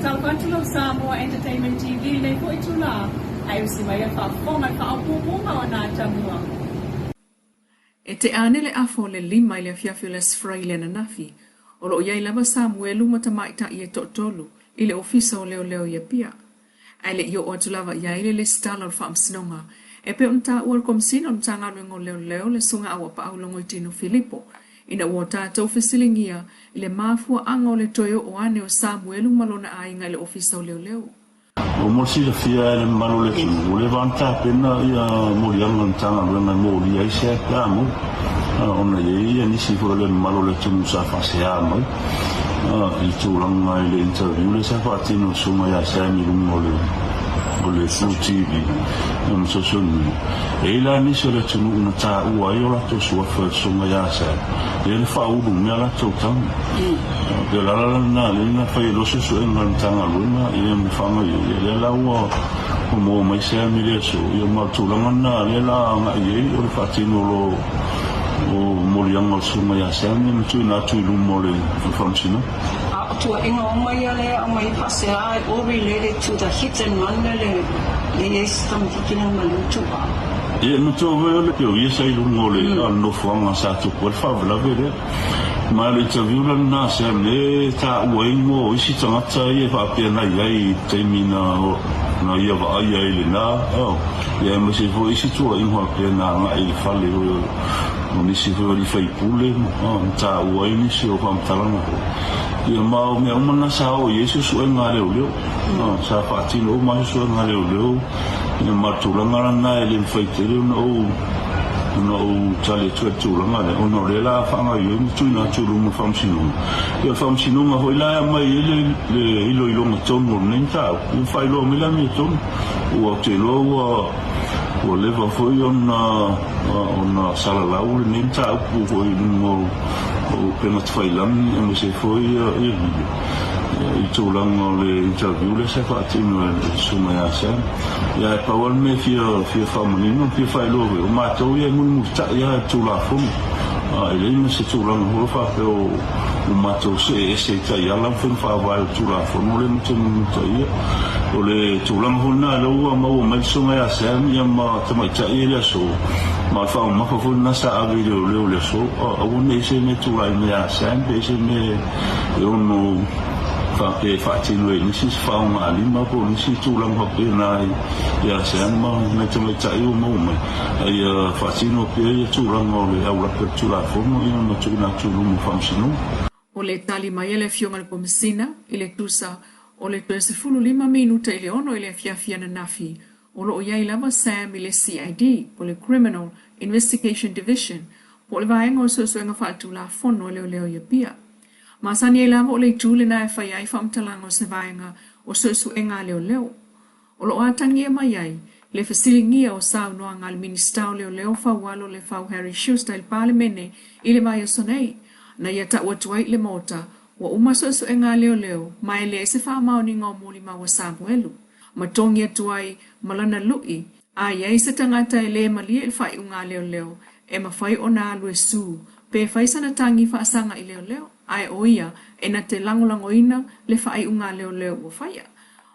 Faatalofa atu lau Samoa Entertainment TV i lenei foi itula, ae usi mai a faafofoga i le faaopoopoga o ana atamua. E tea ane le afa o le 5 i le afiafi o le Aso Faraile ananafi, o lo o i ai lava Samuelu ma tamaitai e toatolu i le Ofisa o Leoleo i Apia. Ae le i oo atu lava i ai le lesitala o le Faamasinoga, e pei ona taua e le Komesina o le Matagaluega o Leoleo le Susuga Auapaau Logoitino Filipo, ina ua tatou fesiligia i le mafuaaga o le toe oo ane o Samuelu ma lona aiga i le Ofisa o Leoleo. Ua mo le silafia e le mamalu o le atunuu, ua leva ona tapena ia moliaga a le Matagaluega e molia ai se amu, ona e i ai nisi foi o le mamalu o le atunuu sa faasea mai i le tulaga i le interview lea sa faatino e le Susuga ia Sam i luga o le o le Full TV ma social media. E i ai la nisi o le atunuu na taua ai o latou suafa e le Susuga ia Sam, lea na faaulu mai a latou tama. Pei o le ala la lena lea na fai ai loa suesuega a le Matagaluega ia ma faagaoioi, ia lea la ua maua mai Sam i le aso, ia ma o le tulaga lena lea la agai i ai o le faatino o lo o moliaga o le Susuga ia Sam ia ma tuuina atu i luma o le Faamasinoga. A o tuuaiga uma ia lea e aumai ai faasea e all related to the hit and run lele e i ai si tamaititi lea ma le itupa. Ia matua foi o le o ia sa i luga o le nofoaga sa tupu ai le faalavelave lea. Ma o le interview la lena a Sam lea e taua ai igoa o isi tagata ia e faapea na i ai i le taimi na na ia vaaia ai lena, ia aemaise ai foi isi tuuaiga faapea na agai i le fale foi o nisi foi o alii faipule na taua ai nisi o faamatalaga foi. Ia ma o mea uma na sa oo i ai suesuega a leoleo. Sa faatino uma lava suesuega a leoleo ia ma le tulaga lena e le mafai tele ona ou ona ou tali atu ai i le tulaga lea ona o lea la faagaoioi ma tuuina atu i luma o le faamasinoga. Ia o le faamasinoga foi la e aumai ai le le iloiloga tonu o lenei mataupu, ia faailoa mai le amiotonu. Ua ou te iloa ua ua leva foi ona ona salalau lenei mataupu foi i luga o upega tafailagi aemaise foi ia video i le tulaga o le interview lea sa faatino e le Susuga ia Sam. Ia ae pau lava le mea e fia fia faamanino ma fia faailoa foi, o matou ia e mulimulitai lava i le Tulafono. E leai ma se tulaga foi faapea o matou see ese i taiala ma faiga faavae o le Tulafono lea matou te mulimulitaia. O le tulaga foi lena lea ua maua mai le Susuga ia Sam ia ma tamaitai ia i le aso, ma o le faamamafa foi lena sa ave i leoleo i le aso, aua ne i se mea e tulai mai ia Sam pe i se mea e ono faapea e faatino ai e nisi se faaaogalima po o nisi tulaga faapena ia Sam ma nai tamaitai ua maua mai, a ia faatino pea ia tulaga o le aulape o le Tulafono ia ma tuuina atu i luma o le Faamasinoga. O le tali mai a le Afioga i le Komesina i le tusa o le toe 15 minute i le 6 i le afiafi ananafi, o lo o i ai lava Sam i le CID, po o le Criminal Investigation Division, po o le Vaega o Suesuega Faaletulafono a Leoleo i Apia. Masani ai lava o le itu lena e fai ai faamatalaga o se vaega o suesuega a leoleo. O lo o atagia mai ai le fesiligia o saunoaga a le Minisita o Leoleo Faualo Lefau Harry Schuster i le Palemene i le vaiaso nei, na ia tau atu ai i le Maota ua uma suesuega a leoleo ma e leai se faamaoniga o molimau a Samuelu ma togi atu ai ma lana lui A i ai se tagata e le malie i le faaiuga a leoleo, e mafai ona alu e sue pe fai sana tagi faasaga i leoleo, ae o ia e na te lagolagoina le faaiuga a leoleo ua faia.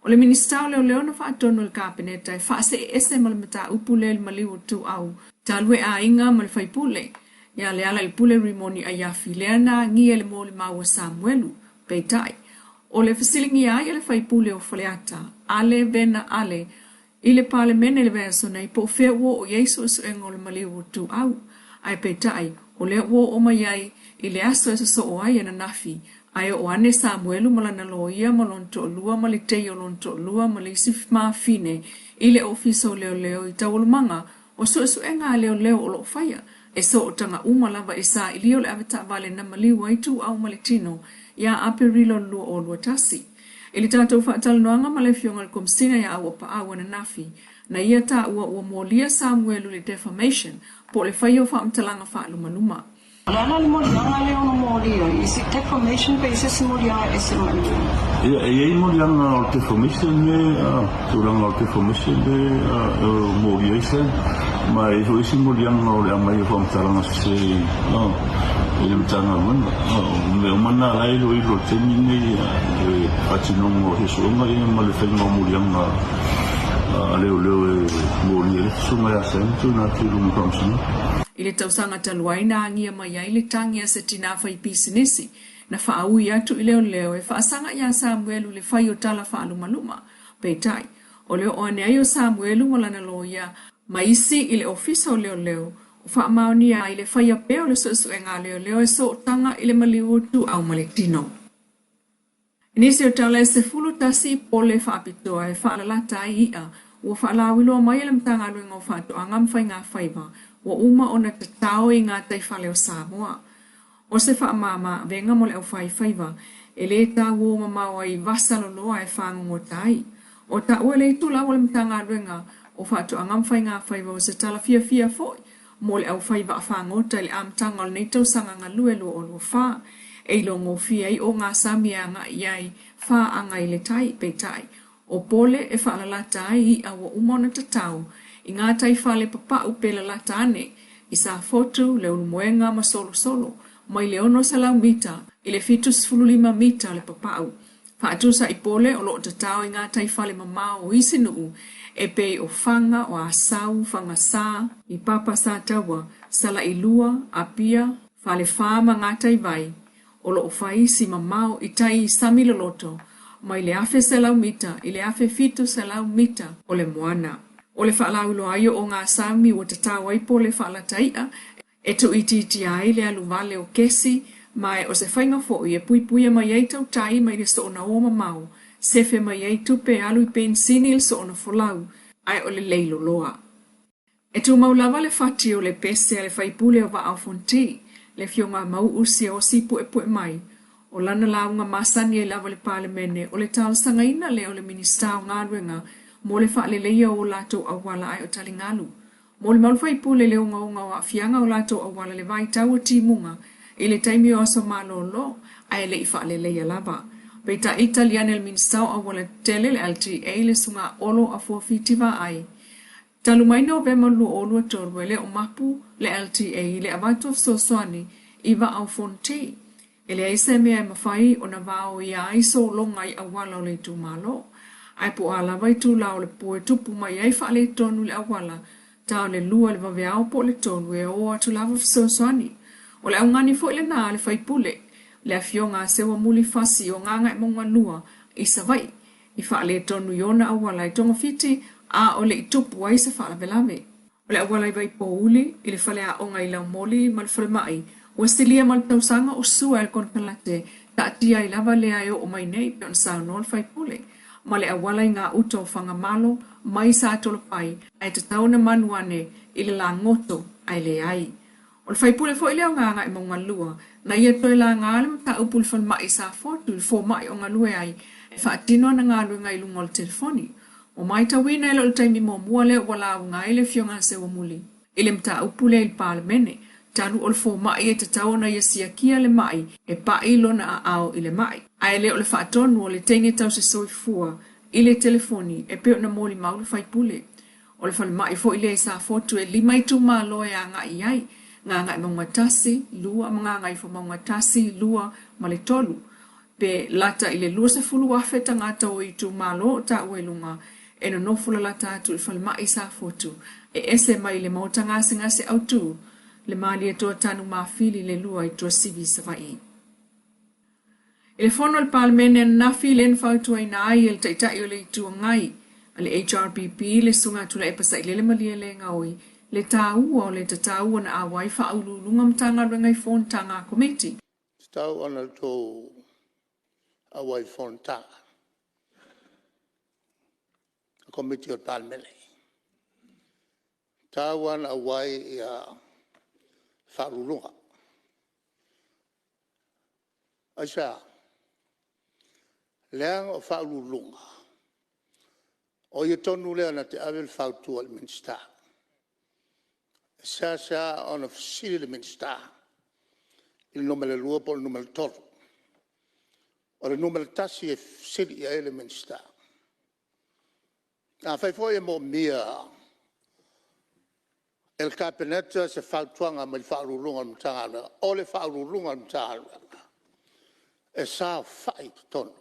O le Minisita o Leoleo na faatonu e le Kapeneta e faasee ese ma le mataupu lea i le maliu o Tuuau, talu e aiga ma le faipule ia Lealailepule Rimoni Aiafi lea na agia i le molimau a Samuelu. Peitai, o le fesiligia ai a le faipule o Faleata, Ale Vena Ale, I le Palemene i le vaiaso nei, po o fea ua oo i ai suesuega o le maliu o Tuuau, ae peitai, o lea ua oo mai ai i le aso e sosoo ai ananafi, ae oo ane Samuelu ma lana loia ma lona toalua ma le tei o lona toalua ma le isi mafine i le Ofisa o Leoleo i taualumaga o suesuega a leoleo o lo o faia e sootaga uma lava i sailia o le avetaavale na maliu ai Tuuau ma le tino ia Aperila o le 2021. I le tatou faatalanoaga ma le Afioga i le Komesina ia Auapaau ananafi, na ia taua ua molia Samuelu i le defamation po o le faia o faamatalaga faalumaluma. O le ala le moliaga lea ona molia, is it defamation pe i se isi moliaga ese mai ia? Ia, e i ai moliaga o le defamation le tulaga o le defamation le e molia ai se, ma e i ai foi isi moliaga o le aumai o faamatalaga sese i le Matagaluega. O mea uma na la e iloilo i le taimi lenei. faatinoga o suesuega ia ma le faiga o moliaga a leoleo e molia ai le Susuga ia Sam e tuuina atu i luma o le Faamasinoga. I le tausaga talu ai na agia mai ai le tagi a se tinā faipisinisi na faaui atu i leoleo e faasaga iā Samuelu i le fai o tala faalumaluma. Peitai, o le oo ane ai o Samuelu ma lana loia ma isi i le Ofisa o Leoleo ua faamaonia ai le faia pea o le suesuega a leoleo e sootaga i le maliu o ituau ma le tino. I nisi o tala e 11 pole faapitoa e faalalata ai i'a ua faalauiloa mai e le Matagaluega o Faatoaga ma Faiga Faiva ua uma ona tatao i gataifale o Samoa. O se faamama avega mo le aufaifaiva e lē tauo mamao ai i vasa loloa e fagogota ai. O taua le itulau a le Matagaluega o Faatoaga ma Faiga Faiva o se tala fiafia foi mo le aufai vaafagota i le amataga o lenei tausaga galue 2024, e iloagofie ai ogasami e agai i ai faaga i le tai. Peitai, o pole e faalalata ai i'a ua uma ona tatao i gataifale papa'u pe lalata ane i Safotu, Leulumoega ma Solosolo, mai le 600 mita i le 75 mita le papa'u. Faatusa i pole o lo o tatao i gataifale mamao o isi nuu e pei o Faga, o Asau, Fagasā, i Papa Sataua, Salailua, Apia, Falefa ma Gataivai, o lo o fai si mamao i tai i sami loloto mai le 1,100 mita i le 1,700 mita o le moana. O le faalauiloa ai o ogasami ua tatao ai pole faalata i'a e tuuitiitia ai le alu vale o kesi, ma o se faiga foi e puipuia mai ai tautai mai le soona o mamao, sefe mai ai tupe e alu i penisini i le soona folau, ae o le leiloloa. E tumau lava le fati o le pese a le faipule o Vaa o Fonoti, le Afioga a Mau'u Siaosi Puepuemai, o lana lauga masani ai lava i le Palemene, o le talosagaina lea o le Minisita o Galuega mo le faaleleia o o latou auala ae o taligalu. Molimau le faipule i le ogaoga o aafiaga o latou auala i le vaitau o timuga i le taimi o aso malolo ae le i faaleleia lava. Peitai i le tali ane a le Minisita o Auala Tetele, le LTA, le Susuga Olo Afoa Fiti Vaai, talu mai Novema 2023 e le o mapu le LTA i le avatu o fesoasoani i Vaa o Fonoti. E leai se mea e mafai ona vaoia ai sologa i auala o le itumalo. Ae po o a lava itula o le po e tupu mai ai faaletonu i le auala, ta o le 2 i le vaveao po o le 3 e o atu lava fesoasoani. O le augani foi lena a le faipule, le Afioga a Seuamuli Fasi o Gagaemauga 2 i Savaii, i faaletonu i ona auala e togafiti a o le i tupu ai se faalavelave. O le auala i Vaipouli, i le faleaoga i Laumoli ma le falemai, ua silia ma le tausaga o sua e le konekarate, taatia ai lava lea e oo mai nei, pei ona saunoa le faipule, ma le auala i gauta o Fagamalo mai Satolopai ae tatau ona manu ane i le lagoto ae leai. O le faipule foi lea o Gagaemauga 2, na ia toe laga le mataupu i le falemai i Safotu i le fomai o galue ai e faatino ana galuega i luga o le telefoni. Ua matauina e le o le taimi muamua lea ua lauga ai le Afioga a Seuamuli i le mataupu lea i le Palemene, talu o le fomai e tatau ona ia siakia le ma'i e pa'i lona aao i le ma'i, ae le o le faatonu o le teine tausisoifua i le telefoni e pei ona molimau le faipule. O le falemai foi lea i Safotu e lima itumalo e agai i ai, Gagaemauga 1, 2 ma Gagaifomauga 1, 2 ma le 3, pe lata i le 20,000 tagata o itumalo o taua i luga e nonofo lalata atu i le falemai i Safotu e ese mai le maota gasegase autu le Malietoa Tanumafili le 2 i Tuasivi i Savaii. I le fono a le Palemene ananafi lea na fautuaina ai e le Taitai o le Itu Agai a le HRPP le Susuga a Tuilaepa Sailele Malielegaoi le taua o le tatau ona auai Faauluuluga Matagaluega i fonotaga a Komiti. E tatau ona outou auai i fonotaga a Komiti o le Palemene. E tatau lava ona auai Faauluuluga. Aisea? Leaga o Faauluuluga o ia tonu lea na te ave le fautua i le Minisita. E seasea ona fesili le Minisita i le numera 2 po o le numera 3. O le numera 1 e fesili i ai le Minisita. Afai foi e moomia e le Kapeneta se fautuaga mai le Ofisa Sili o Pulega o le Matagaluega, o le Ofisa Sili o Pulega o le Matagaluega e saofai i totonu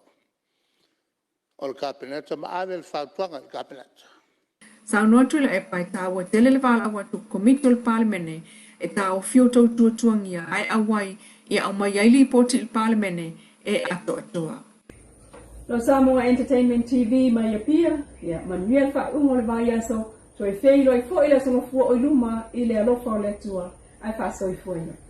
o le Kapeneta ma ave le fautuaga i le Kapeneta. Saunoa Tuilaepa e taua tele le valaau atu Komiti o le Palemene e taofi outou tuatuagia ae auai ia aumai ai lipoti i le Palemene e atoatoa. Lo Samoa Entertainment TV mai Apia, ia manuia le faaiuga o le vaiaso, toe feiloai foi le aso Gafua o i luma i le alofa o le Atua, ae faasoifuaina.